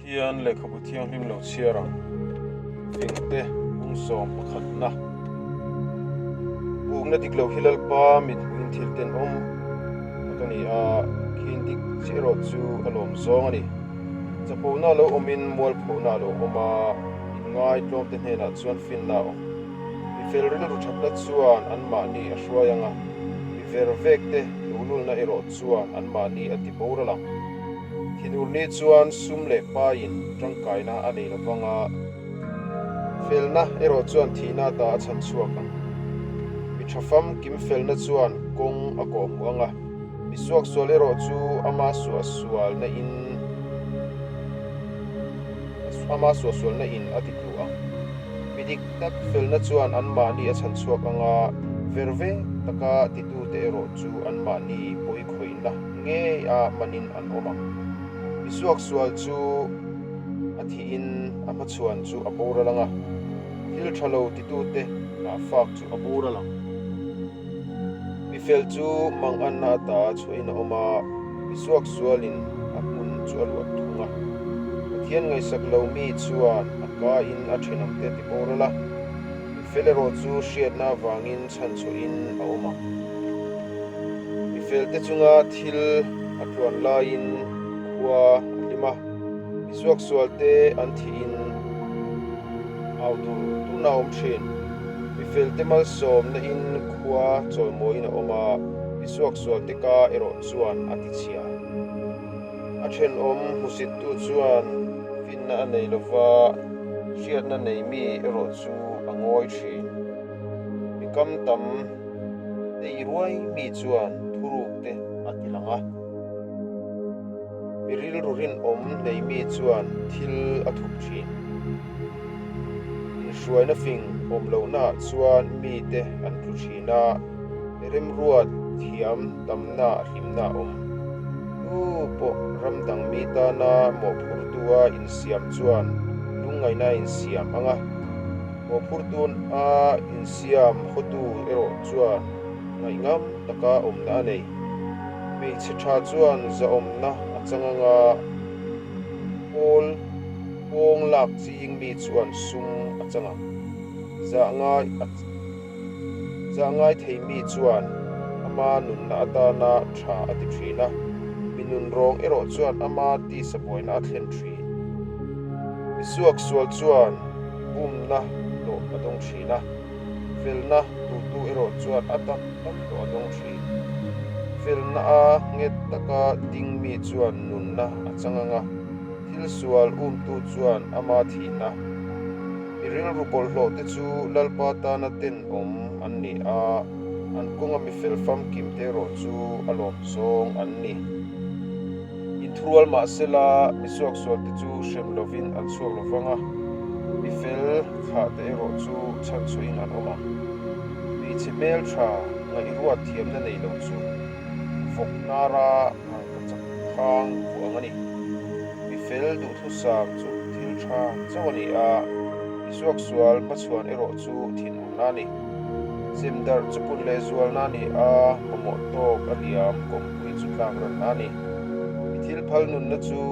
Pathian lehkhabu thianghlim lo chhiar ang fingte bungsawm pakhatna bukna dik lo hi Lalpa mithmuhin thil tenawm tak a ni a, khin dik chi erawh chu a lawm zawng a ni. Chapona lo awmin mualphona a lo awm a, inngaitlawmte hnenah chuan finna a awm. Mi fel rilru thatna chuan anmahni a hruai ang a, mi ver vekte luhlulna erawh chuan anmahni a ti boral ang. Thinurni chuan sum leh paiin tangkaina a nei lo vang a, felna erawh chuan thihna ata a chhan chhuak ang. Mi tha famkim felna chuan kawng a kawhhmuh ang a, mi suaksual erawh chu ama suahsualna in ama suahsualna in a ti tlu ang. Mi dik tak felna chuan anmahni a chhan chhuak ang a, ver ve taka titute erawh chu anmahni pawi khawihna ngei a manin an awm ang. Mi suaksual chu a thihin a hmachhuan chu a boral ang a, thil tha lo titute nghahfak chu a boral ang. Mi fel chu manganna ata chhuahin a awm a, mi suaksualin a hmun chu a luah thung a. Pathian ngaihsak lo mi chuan a kain a thenawmte a ti boral a, mi fel erawh chu hriatna avangin chhanchhuahin a awm ang. Mi felte chunga thil a tluan laiin khua a hlim a, mi suaksualte an thihin au dur durna a awm thin. Mi felte malsawmna in khua chawimawiin a awm a, mi suaksualte ka erawh chuan a tichhia. A thenawm hmusittu chuan finna a nei lova, hriatna nei mi erawh chu a ngawi thin. Mi kam tam Tei ruai mi chuan thuruk te a ti lang a, mi rilru rinawm nei mi chuan thil a thup thin. Inhruaina fing awm lohnaah chuan mite an tlu thin a, remruat thiam tamna hlimna a awm. Tu pawh ram dang mi tana mawhphurtua insiam chuan lungngaihna a insiam ang a. Mawhphurtun a insiam hotu erawh chuan ngaihngam taka awmna a nei. Hmeichhe tha chuan zahawmna a chang ang a, pawl pawng lak ching mi chuan sum a chang ang. Zah ngai a zah ngai thei mi chuan ama nunna atana tha a ti thin a, mi nunrawng erawh chuan ama tisa buaina a thlen thin. Misuaksual chuan Bumna hlawh a dawng thin a, felna duhtu erawh chuan a tak tak hlawh a dawng thin. Felna a nghet taka ding mi chuan nunna a chang ang a, thil sual umtu chuan ama thihna. Mi rilru bawlhhlawh te chu Lalpa tana tenawm an ni a, an kawnga mi fel famkim te erawh chu a lawm zawng an ni. Inthurual mah sela, mi suaksualte chu hrem lovin an chhuak lo vang a, mi fel thlahte erawh chu chhanchhuahin an awm ang. Hmeichhe hmeltha ngaihruat thiamna nei lo chu vawk hnara rangka chak khang vuah ang a ni. Mi fel duhthusam chu thil tha chauh a ni a, mi suaksual hmachhuan erawh chu thinurna a ni. Chem darh chu pun leh zualna a ni a, mamawh tawk a liam kawngpui chu tlak ranna a ni. Mi thil phal nunna chu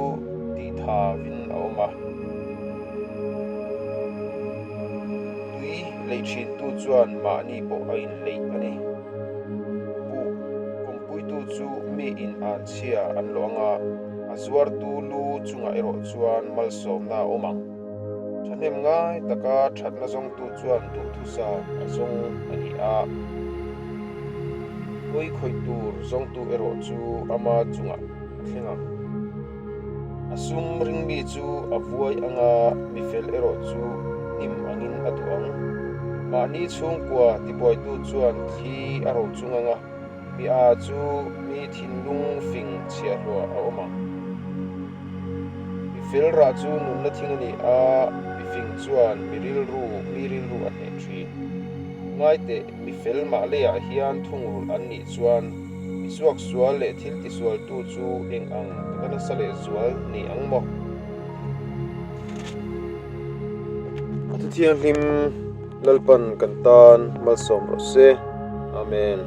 tih thavin a awm a. Tui leih thintu chuan mahni pawh a inleih a ni. Buh kawmpuitu chu mi in an chhia an lawh ang a, a zuartu lu chungah erawh chuan malsawmna a awm ang. Thahnem ngai taka thatna zawngtu chuan duhthusa a zawng a ni a, pawi khawih tur zawngtu erawh chu ama chungah a thleng ang. A sum ringmi chu a vuai ang a, mi fel erawh chu hnim angin a duh ang. Mahni chhungkua tibuaitu chuan thli a ro chung ang a. Mi a chu mi thinlung fing chhiahhlawh a awm ang. Mi fel rah chu nunna thing a ni a, mi fing chuan mi rilru mi rilru a hneh thin. Ngaiteh, mi fel mah leiah hian thungrulh an nih chuan mi suaksual leh thil tisualtu chu eng ang taka nasa leh zual ni ang maw? A thu thianghlim Lalpan kan tan malsawm rawh se. Amen.